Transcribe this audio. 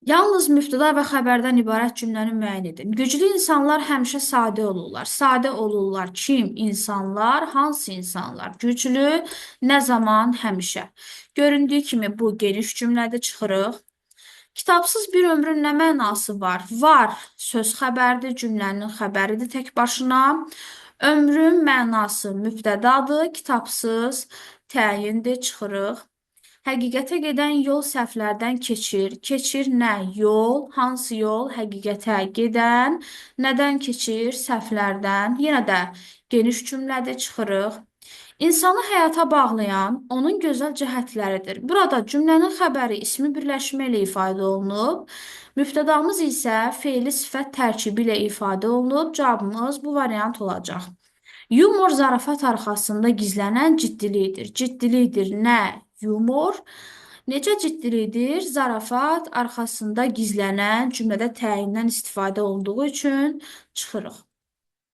Yalnız mübtəda və xəbərdən ibarət cümləni müəyyən edin. Güclü insanlar həmişə sadə olurlar. Sadə olurlar kim? İnsanlar. Hansı insanlar? Güclü, nə zaman? Həmişə. Göründüyü kimi bu geniş cümlədə çıxırıq. Kitabsız bir ömrün nə mənası var? Var. Söz xəbərdir, cümlənin xəbəridir tək başına. Ömrün mənası mübtədadır, kitabsız təyindir, çıxırıq. Həqiqətə gedən yol səhvlərdən keçir. Keçir nə? Yol. Hansı yol? Həqiqətə gedən. Nədən keçir? Səhvlərdən. Yenə də geniş cümlədir, çıxırıq. İnsanı həyata bağlayan onun gözəl cəhətləridir. Burada cümlənin xəbəri ismi birləşmə ilə ifadə olunub. Mübtədamız isə feili sifət tərkibi ilə ifadə olunub. Cavabımız bu variant olacaq. Yumor zarafat arxasında gizlənən ciddilikdir. Ciddilikdir nə? Yumor. Necə ciddilikdir? Zarafat arxasında gizlənən cümlədə təyindən istifadə olunduğu üçün çıxırıq.